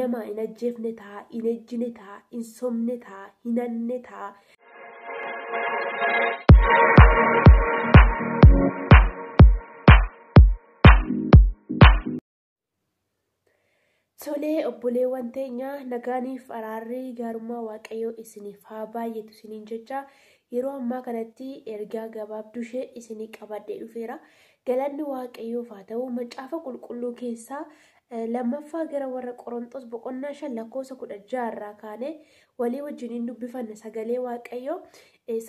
Nama hin ajjeefne ta'a, hin ejjine ta'a, hin sobne ta'a, hin hanne ta'a. Tolee, obboleewwan teenya, nagaaniif araarri gaarummaa Waaqayyoo isiniif haa baay'atu isiniin jecha, yeroo ammaa kanatti ergaa gabaabduu ishee isinii qabadhee dhufeera. Galanni Waaqayyoof haa ta'u. Macaafa qulqulluu keessaa lammaffaa gara warra Qorontos boqonnaa 5 lakkoofsa 16 irraa kaanee walii wajjin hin dubbifanna sagalee Waaqayyoo.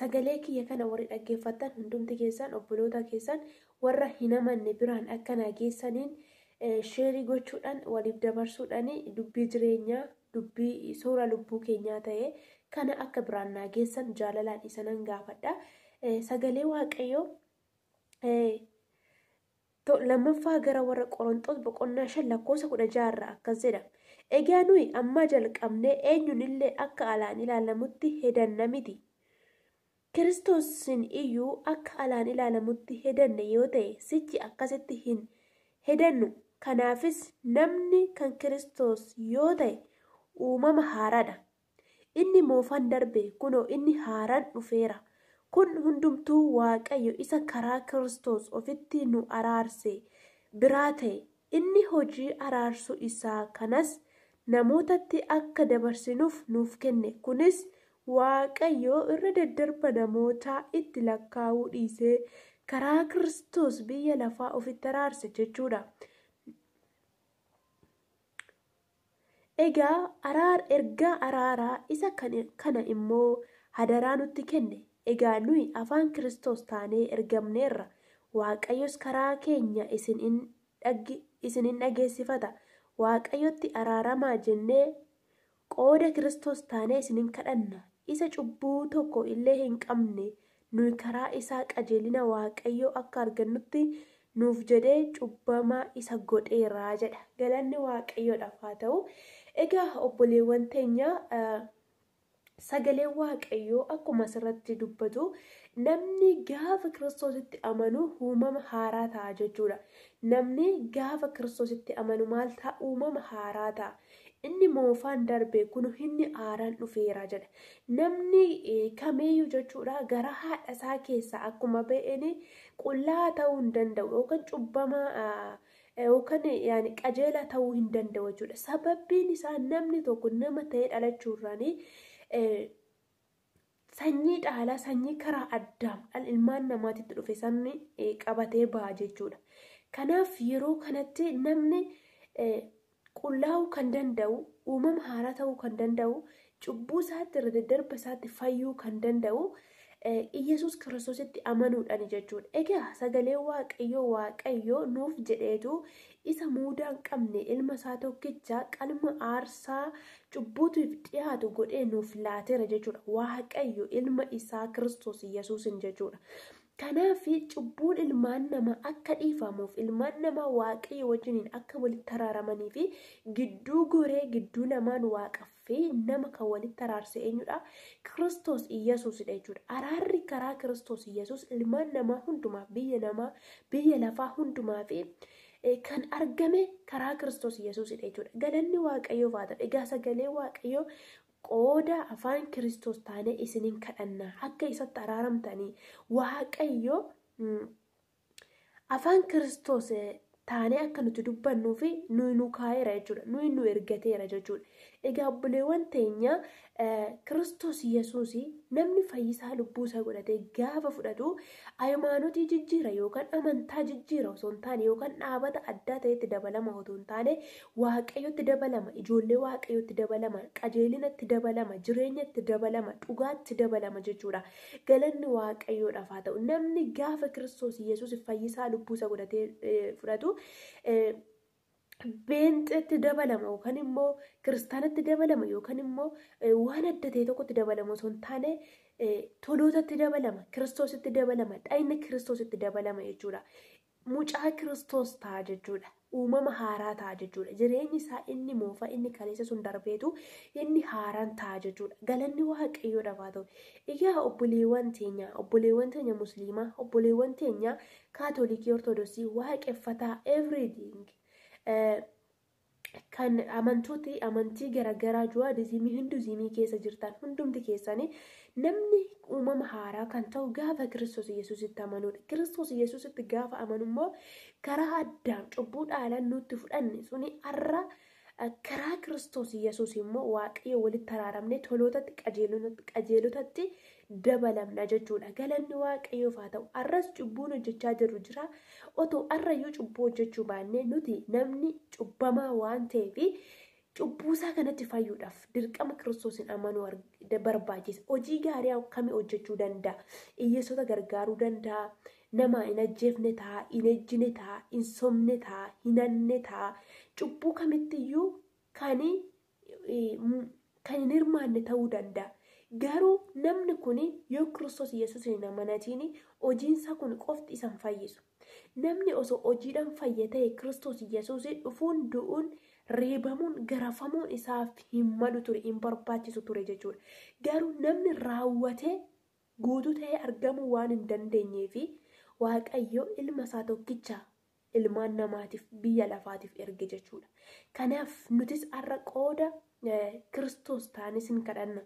Sagalee kiyya kana warri dhaggeeffattan hundumti keessan obboloota keessan warra hin amanne biraan akka naa geessaniin share gochuudhaan, waliif dabarsuudhaan, dubbii jireenyaa, dubbii soora lubbuu keenyaa ta'e kana akka biraan naa geessan jaalalaan isanan gaafadha. Sagalee Waaqayyoo lammaffaa gara warra Qorontos boqonnaa 5 lakkoofsa 16 irraa akkas jedha. Egaa nuyi amma jalqabnee eenyuun illee akka alaan ilaalamutti hedanna miti. Kiristoosin iyyuu akka alaan ilaalamutti hedanne yoo ta'e, sichi akkasitti hin hedannu. Kanaafis namni kan Kiristoos yoo ta'e uumama haaraadha. Inni moofaan darbe, kunoo inni haaraan dhufeera. Kun hundumtuu Waaqayyo isa karaa Kiristoos ofitti nu araarse biraa ta'e. Inni hojii araarsuu isaa kanas namootatti akka dabarsinuuf nuuf kenne. Kunis Waaqayyo irra daddarba namootaa itti lakkaa'uu dhiisee karaa Kiristoos biyya lafaa ofitti araarse jechuudha. Egaa ergaa araaraa isa kana immoo hadaraa nutti kenne. Egaa nuyi afaan Kiristoos taanee ergamneerra. Waaqayyos karaa keenya isin hin dhageessifata. Waaqayyotti araaramaa jennee qooda Kiristoos taanee isin hin kadhanna. Isa cubbuu tokko illee hin qabne nuyi karaa isaa qajeelina Waaqayyoo akka argannutti nuuf jedhee cubbamaa isa godheeraa jedha. Galanni Waaqayyoodhaaf haa ta'u. Egaa obboleewwan teenya, sagaleen Waaqayyoo akkuma asirratti dubbatu, namni gaafa Kiristoositti amanu uumama haaraa ta'a jechuudha. Namni gaafa Kiristoositti amanu maal ta'a? Uumama haaraa ta'a. Inni moofaan darbe, kun inni haaraan dhufeera jedha. Namni kamiyyuu jechuudha gara haadha isaa keessaa akkuma ba'een qullaa ta'uu hin danda'u yookaan cubbamaa yookaan qajeelaa ta'uu hin danda'u jechuudha. Sababbiin isaa namni tokko nama ta'ee dhalachuurraanii sanyii dhaalaa, sanyii karaa Addaam ilmaan namaatitti dhufe sanni qabatee ba'a jechuudha. Kanaaf yeroo kanatti namni qullaa'uu kan danda'u, uumama haaraa ta'uu kan danda'u, cubbuu isaatti irra daddarba isaatti fayyuu kan danda'u Iyyasuus Kiristoositti amanuudhaan jechuudha. Egaa sagalee Waaqayyoo, Waaqayyoo nuuf jedheetu isa muudaa hin qabne ilma isaa tokkicha qalma aarsaa cubbuutiif dhiyaatu godhee nuuf laateera jechuudha. Waaqayyo ilma isaa Kiristoos Iyyasuusin jechuudha. Kanaaf cubbuun ilmaan namaa akka dhiifamuuf, ilmaan namaa Waaqayyo wajjiniin akka walitti araaramanii fi gidduu goree gidduu namaan waaqaa fi nama kan walitti araarse eenyudha? Kiristoos Iyyasuusidha jechuudha. Araarri karaa Kiristoos Iyyasuus ilmaan namaa hundumaaf, biyya namaa, biyya lafaa hundumaa fi kan argame karaa Kiristoos Iyyasuusidha jechuudha. Galanni Waaqayyoof haa ta'u. Egaa sagalee Waaqayyoo qooda afaan Kiristoos taanee isiniin kadhanna akka isatti araaramtanii, Waaqayyo afaan Kiristoos taanee akka nuti dubbannuu fi nuyi nu kaa'eera jechuudha. Nuyi nu ergateera jechuudha. Egaa obboleewwan teenya, Kiristoos Yesuus namni fayyisaa lubbuu isaa godhatee gaafa fudhatu hayimaanotii jijjiira yookaan amantaa jijjiira osoo hin taane, yookaan dhaabata addaa ta'etti dabalama otoo hin taane, Waaqayyotti dabalama, ijoollee Waaqayyotti dabalama, qajeelinatti dabalama, jireenyatti dabalama, dhugaatti dabalama jechuudha. Galanni Waaqayyoodhaaf haa ta'u. Namni gaafa Kiristoos Yesuus fayyisaa lubbuu isaa godhatee fudhatu beenxeetti dabalama yookaan immoo kiristaanatti dabalama yookaan immoo waan adda ta'e tokkotti dabalama osoo hin taane, tolootatti dabalama, Kiristoositti dabalama, dhayna Kiristoositti dabalama jechuudha. Mucaa Kiristoos ta'a jechuudha. Uumama haaraa ta'a jechuudha. Jireenyi isaa inni moofa, inni kaleessa sun darbeetu inni haaraan ta'a jechuudha. Galanni Waaqayyoodhaaf haa ta'u. Egaa obboleewwan teenya, obboleewwan teenya Musliimaa, obboleewwan teenya Kaatolikii, Ortodoksii, Waaqeffataa, everything. Kan amantooti amantii garaagaraa juwaadizimii hinduuzimii keessa jirtan hundumti keessanii namni uumama haaraa kan ta'u gaafa Kiristoos Yesuusitti amanuudha. Kiristoos Yesuusitti gaafa amanu immoo karaa Addaam cubbuu dhaalan nutti fudhanne suni har'a karaa Kiristoos Yesuus immoo Waaqayyo walitti araaramne tolootatti qajeelotatti dabalamna jechuudha. Galanni Waaqayyoof haa ta'u. Har'as cubbuun hojjechaa jirru jira. Otoo har'ayyuu cubbuu hojjechuu baannee nuti namni cubbamaa waan ta'eef cubbuusaa kanatti fayyuudhaaf dirqama Kiristoosiin amanuu barbaachisa. Hojii gaarii akkamii hojjechuu danda'a? Hiyyeessota gargaaruu danda'a. Nama hin ajjeefne ta'a, hin ejjine ta'a, hin sobne ta'a, hin hanne ta'a. Cubbuu kamittiyyuu kan hin hirmaanne ta'uu danda'a. Garuu namni kun yoo Kiristoos Yesuus hin amanatiin hojiinsaa kun qofti isa hin fayyisu. Namni osoo hojiidhaan fayya ta'e Kiristoos Yesuus dhufuun du'uun reebamuun garafamuun isaaf hin malu ture, hin barbaachisu ture jechuudha. Garuu namni raawwatee guutuu ta'ee argamuu waan hin dandeenyeefi Waaqayyo ilma isaa tokkicha ilmaan namaatiif biyya lafaatiif erge jechuudha. Kanaaf nutis har'a qooda Kiristoos taanes hin kadhanna.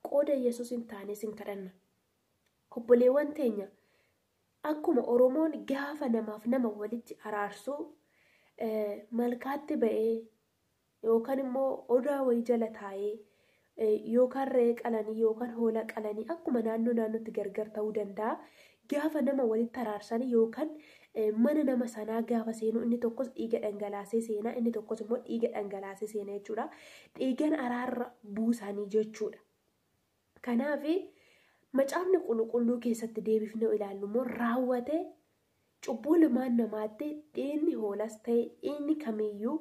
Qooda Yesuus hin taanes hin kadhanna. Obboleewwan teenya akkuma Oromoon gaafa namaaf nama walitti araarsu malkaatti ba'ee yookaan immoo odaa wayii jala taa'ee yookaan re'ee qalanii yookaan hoolaa qalanii akkuma naannoo naannootti gargar ta'uu danda'a. Gaafa nama walitti araarsanii yookaan mana nama sanaa gaafa seenu inni tokkos dhiiga dhangalaasee seenaa inni tokkos immoo dhiiga dhangalaasee seenaa jechuudha. Dhiigan araarra buusanii jechuudha. Kanaaf macaafni qulqulluu keessatti deebifnee ilaallu immoo raawwatee cubbuu ilmaan namaatti dhiigni hoolas ta'e dhiigni kamiyyuu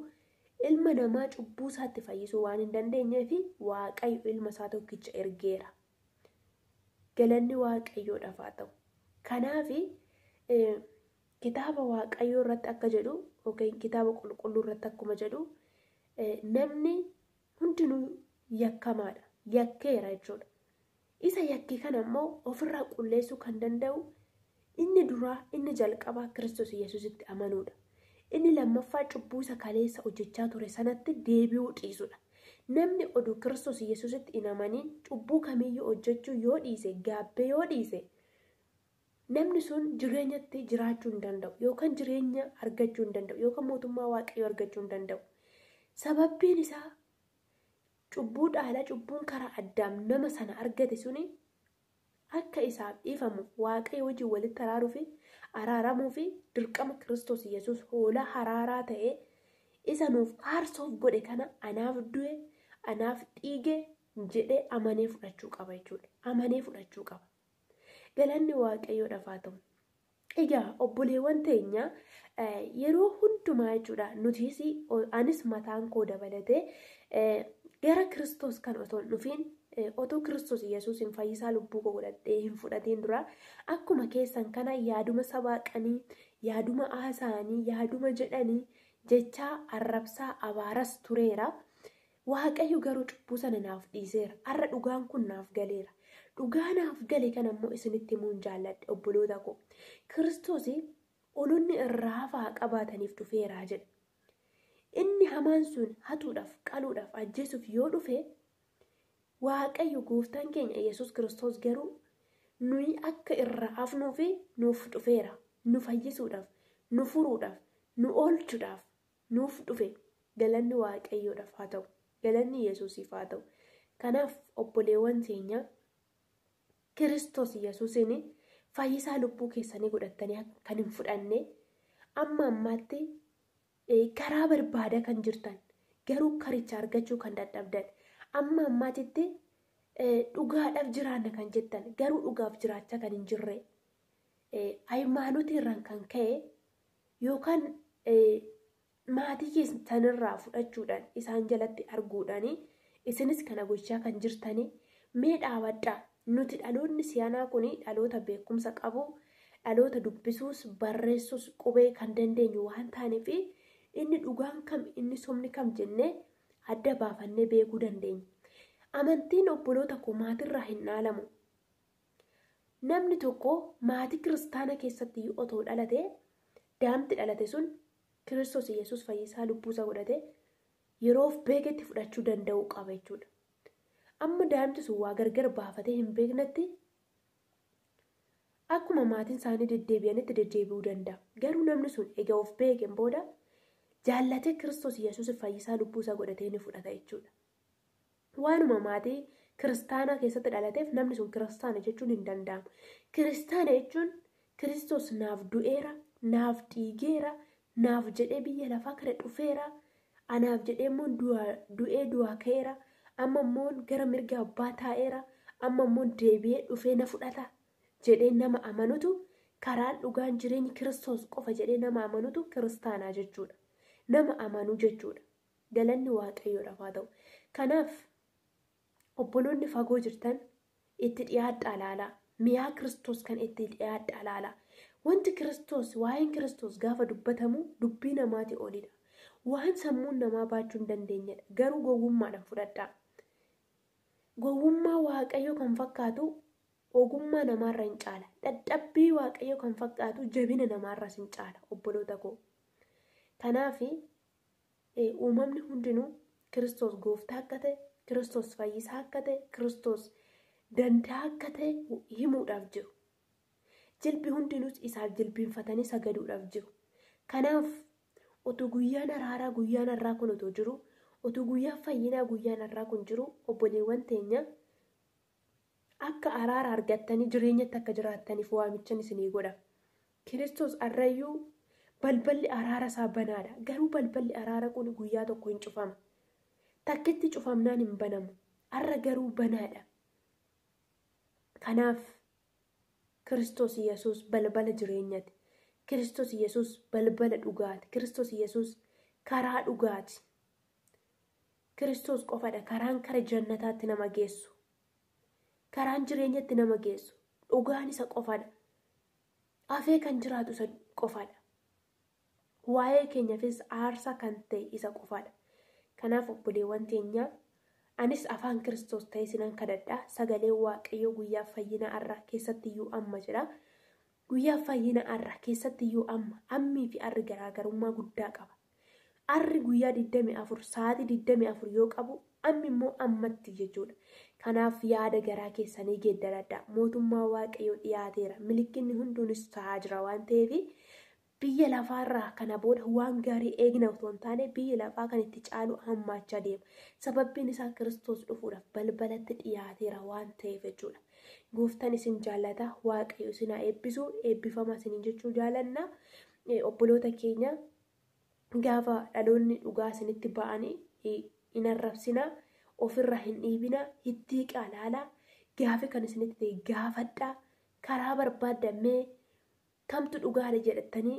ilma namaa cubbuu isaatti fayyisuu waan hin dandeenyeef Waaqayyo ilma isaa tokkicha ergeera. Galanni Waaqayyoodhaaf haa ta'u. Kanaaf kitaaba Waaqayyoo irratti akka jedhu yookiin kitaaba qulqulluu irratti akkuma jedhu namni hundinuu yakkamaadha. Yakkeera jechuudha. Isa yakke kana immoo ofirraa qulleessuu kan danda'u inni duraa inni jalqabaa Kiristoos Yesuusitti amanuudha. Inni lammaffaa cubbuu isa kaleessa hojjechaa ture sanatti deebi'uu dhiisudha. Namni oduu Kiristoos Yesuusitti hin amaniin cubbuu kamiyyuu hojjechuu yoo dhiise, gaabbee yoo dhiise, namni sun jireenyatti jiraachuu hin danda'u yookaan jireenya argachuu hin danda'u yookaan mootummaa Waaqayyoo argachuu hin danda'u. Sababbiin isaa cubbuu dhaala cubbuun karaa Addaam nama sana argate suni akka isaaf dhiifamuuf Waaqayyo wajjin walitti araaruu fi araaramuu fi dirqama Kiristoos Yesuus hoolaa haraaraa ta'ee isa nuuf aarsuuf godhe kana anaaf du'e anaaf dhiige jedhee amanee fudhachuu qaba jechuudha. Amanee fudhachuu qaba. Galanni Waaqayyoodhaaf haa ta'u. Egaa obboleewwan teenya yeroo hundumaa jechuudha nutis anis mataan koo dabalatee gara Kiristoos kan otoo hin dhufiin otoo Kiristoos Yesuus hin fayyisaa lubbuu koo godhadhee hin fudhatiin dura akkuma keessan kana yaaduma sabaaqanii yaaduma haasa'anii yaaduma jedhanii jechaa arrabsaa abaaras tureera. Waaqayyo garuu cubbuu sana naaf dhiiseera. Har'a dhugaan kun naaf galeera. Dhugaa naaf gale kana immoo isinitti himuun jaalladhe obboloota koo. Kiristoos olonni irraa hafaa qabaataniif dhufeera jedha. Inni hamaan sun hatuudhaaf, qaluudhaaf, ajjeesuuf yoo dhufe Waaqayyo gooftaan keenya Yesuus Kiristoos garuu nuyi akka irraa hafnuuf nuuf dhufeera. Nu fayyisuudhaaf, nu furuudhaaf, nu oolchuudhaaf nuuf dhufe. Galanni Waaqayyoodhaaf haa ta'u. Galanni Yesuusiif haa ta'u. Kanaaf obboleewwan teenya Kiristoos Yesuusiin fayyisaa lubbuu keessanii godhattanii kan hin fudhanne amma ammaatti karaa barbaada kan jirtan garuu karicha argachuu kan dadhabdan amma ammaatitti dhugaadhaaf jiraanna kan jettan garuu dhugaaf jiraachaa kan hin jirre hayimaanotii irraan kan ka'e yookaan maatii keessanirraa fudhachuudhaan isaan jalatti arguudhaan isinis kana gochaa kan jirtanii mee dhaabadhaa. Nuti dhaloonni si'anaa kun dhaloota beekumsa qabu, dhaloota dubbisuus barreessuus qubee kan dandeenyu waan taaneef inni dhugaan kam inni sobni kam jennee adda baafannee beekuu dandeenya. Amantiin obboloota koo maatirraa hin dhaalamu. Namni tokko maatii kiristaana keessatti otoo dhalate daamti dhalate sun Kiristoos Yesuus fayyisaa lubbuusaa godhate Yeroo of beeketti fudhachuu danda'uu qaba jechuudha. Amma daa'imti sun waa gargar baafatee hin beeknetti akkuma maatiin isaanii deddeebi'anitti deddeebi'uu danda'a. Garuu namni sun egaa of beekeen booda jaallatee Kiristoos Yesuus fayyisaa lubbuu isaa godhatee ni fudhata jechuudha. Waanuma maatii kiristaanaa keessatti dhalateef namni sun kiristaana jechuun hin danda'amu. Kiristaana jechuun Kiristoos naaf du'eera, naaf dhiigeera, naaf jedhee biyya lafaa kana dhufeera, anaaf jedhee immoo du'ee du'aa ka'eera, amma immoo gara mirga abbaa taa'eera, amma immoo deebi'ee dhufee na fudhata jedhee nama amanutu karaan dhugaan jireenyi Kiristoos qofa jedhee nama amanutu kiristaanaa jechuudha. Nama amanuu jechuudha. Galanni Waaqayyoodhaaf haa ta'u. Kanaaf obboloonni fagoo jirtan itti dhiyaadhaa ilaalaa. Mi'aa Kiristoos kan itti dhiyaadhaa ilaalaa. Wanti Kiristoos waa'een Kiristoos gaafa dubbatamu dubbii namaatii olidha. Waan sammuun namaa baachuu hin dandeenyedha. Garuu gowwummaadhaan fudhadhaa. Gowwummaa Waaqayyoo kan fakkaatu ogummaa namaarra hin caala. Dadhabbii Waaqayyoo kan fakkaatu jabina namaarras hin caala obboloota koo. Kanaaf uumamni hundinuu Kiristoos gooftaa akka ta'e, Kiristoos fayyisaa akka ta'e, Kiristoos danda'a akka ta'e himuudhaaf jiru. Jilbi hundinuus isaaf jilbiinfatanii sagaduudhaaf jiru. Kanaaf utuu guyyaan araaraa guyyaan har'aa kun otoo jiru, utuu guyyaan fayyinaa guyyaan har'aa kun jiru, obboleewwan teenya akka araara argattanii jireenyatti akka jiraattaniif waamichan isinii godha. Kiristoos har'ayyuu balballi araara isaa banaadha. Garuu balballi araara kun guyyaa tokko hin cufama. Takkitti cufamnaan hin banamu. Har'a garuu banaadha. Kanaaf Kiristoos Yesuus balbala jireenyaati. Kiristoos Yesuus balbala dhugaati. Kiristoos Yesuus karaa dhugaati. Kiristoos qofadha karaan kara jannataatti nama geessu. Karaan jireenyatti nama geessu. Dhugaan isa qofadha. Afee kan jiraatu isa qofadha. Waa'ee keenyaafis aarsaa kan ta'e isa qofadha. Kanaaf obboleewwan teenyaa anis afaan Kiristoos ta'e sinan kadhadha. Sagalee Waaqayyoo guyyaa fayyina har'aa keessattiyyuu amma jedha. Guyyaa fayyina har'aa keessattiyyuu amma. Ammii fi har'i garaagarummaa guddaa qaba. Har'i guyyaa 24 sa'aatii 24 yoo qabu ammi immoo ammatti jechuudha. Kanaaf yaada garaa keessanii geeddaradha. Mootummaa Waaqayyoo dhiyaateera. Milikinni hunduunis ta'aa jira waan ta'eef biyya lafaarraa kana booda waan gaarii eegna otoo hin taane biyya lafaa kan itti caalu hammaachaa deema. Sababbiin isaa Kiristoos dhufuudhaaf balbalatti dhiyaateera waan ta'eef jechuudha. Gooftaan isin jaallata. Waaqayyo isin haa eebbisu. Eebbifama isiniin jechuu jaalanna. Obboloota keenya gaafa dhaloonni dhugaa isinitti ba'anii hin arrabsina, ofirra hin dhiibina, hittiiqaa ilaalaa, gaafi kan isinitti ta'e gaafadhaa, karaa barbaaddamee kamtu dhugaadha jedhattanii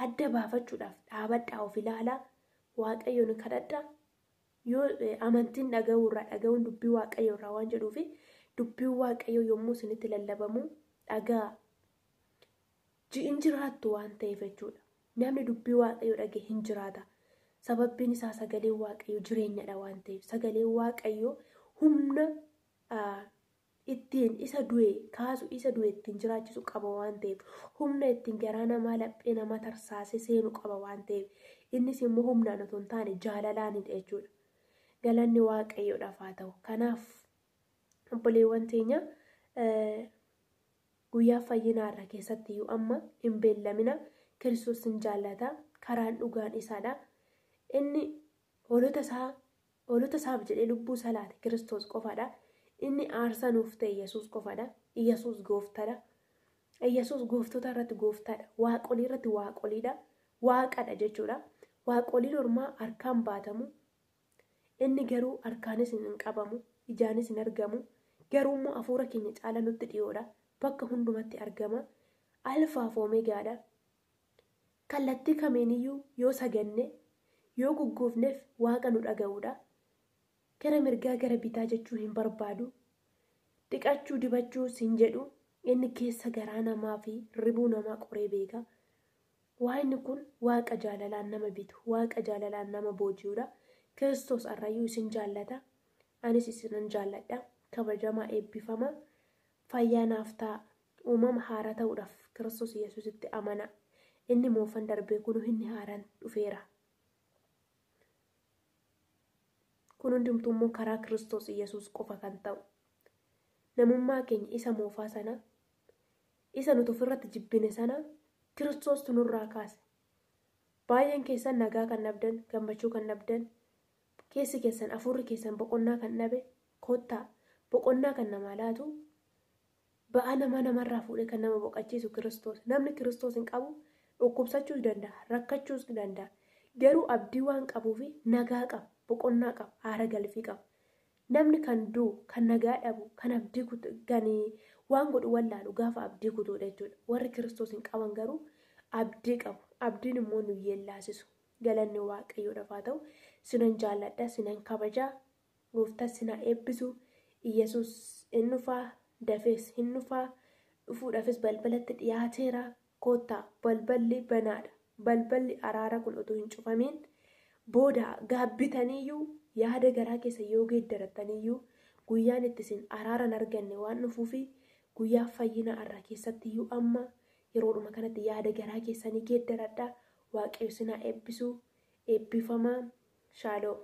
adda baafachuudhaaf dhaabadhaa of ilaalaa, Waaqayyoon kadhadhaa. Yoo amantiin dhaga'uurraa dhaga'uun dubbii Waaqayyoorraa waan jedhuufi dubbiin Waaqayyoo yommuu isinitti lallabamu dhagaa hin jiraattu waan ta'eef jechuudha. Namni dubbii Waaqayyoo dhagee hin jiraata. Sababbiin isaa sagaleen Waaqayyoo jireenyadha waan ta'eef sagaleen Waaqayyoo humna ittiin isa du'e kaasu isa du'e ittiin jiraachisu qaba waan ta'eef humna ittiin garaa namaa laphee namaa tarsaasee seenu qaba waan ta'eef innis immoo humnaan otoo hin taane jaalalaanidha jechuudha. Galanni Waaqayyoodhaaf haa ta'u. Kanaaf obboleewwan teenya guyyaa fayyinaarra keessattiyyuu amma hin beellamina. Kiristoos hin jaallata. Karaan dhugaan isaadha. Inni hoolota isaaf jedhee lubbuu isaa laate Kiristoos qofaadha. Inni aarsaa nuuf ta'e Yesuus qofaadha. Yesuus gooftaadha. Yesuus gooftota irratti gooftaadha. Waaqolii irratti waaqoliidha. Waaqadha jechuudha. Waaqoliin ormaa harkaan baatamu. Inni garuu harkaanis hin qabamu. Ijaanis hin argamu. Garuu immoo hafuura keenya caala nutti dhiyoodha. Bakka hundumatti argama. Alfaaf Omeegaadha. Kallattii kamiiniyyuu yoo saganne yoo gugguufneef waaqa nu dhaga'uudha. Gara mirgaa gara bitaa jechuu hin barbaadu. Dhiqachuu dibachuu sin jedhu inni keessa garaa namaa fi ribuu namaa qoree beeka. Waaqni kun waaqa jaalalaan nama bitu, waaqa jaalalaan nama booji'uudha. Kiristoos har'ayyuu isin jaallata. Anis isinan jaalladha. Kabajamaa eebbifama. Fayyaa naaf ta'a. Uumama haaraa ta'uudhaaf Kiristoos Yesuusitti amana. Inni moofan darbee kun inni haaraan dhufeera. Kun hundumtuu immoo karaa Kiristoos Iyyasuus qofa kan ta'u. Namummaa keenya isa moofaa sana, isa nuti ofirratti jibbine sana Kiristoos nurraa kaase. Baay'een keessan nagaa kan dhabdan, gammachuu kan dhabdan, keessi keessan hafuurri keessan boqonnaa kan dhabe, kottaa boqonnaa kan namaa laatu, ba'aa namaa namarraa fuudhee kan nama boqochiisu Kiristoos. Namni Kiristoos hin qabu dhukkubsachuus danda'a, rakkachuus danda'a. Garuu abdii waan qabuuf nagaa qaba, boqonnaa qaba, haara galfii qaba. Namni kan du'u, kan nagaa dhabu, kan abdii kan waan godhu wallaalu gaafa abdii kutuudha jechuudha. Warri Kiristoos hin qaban garuu abdii qabu. Abdiin immoo nu yeellaasisu. Galanni Waaqayyoodhaaf haa ta'u. Sinan jaalladha, sinan kabajaa, gooftaan sinaa eebbisu. Iyyasuus hin dhufaa, dafees hin dhufaa, dhufuudhaafis balbalatti dhiyaateera. Kottaa, balballi banaadha. Balballi araara kun utuu hin cufamiin booda gaabbitaniyyuu yaada garaa keessa yoo geeddarattaniyyuu guyyaan itti isin araaran arganne waan dhufuufi guyyaa fayyina irraa keessattiyyuu amma yeroodhuma kanatti yaada garaa keessanii geeddaradhaa. Waaqayyo sinaa eebbisu. Eebbifamaa. Shaaloom.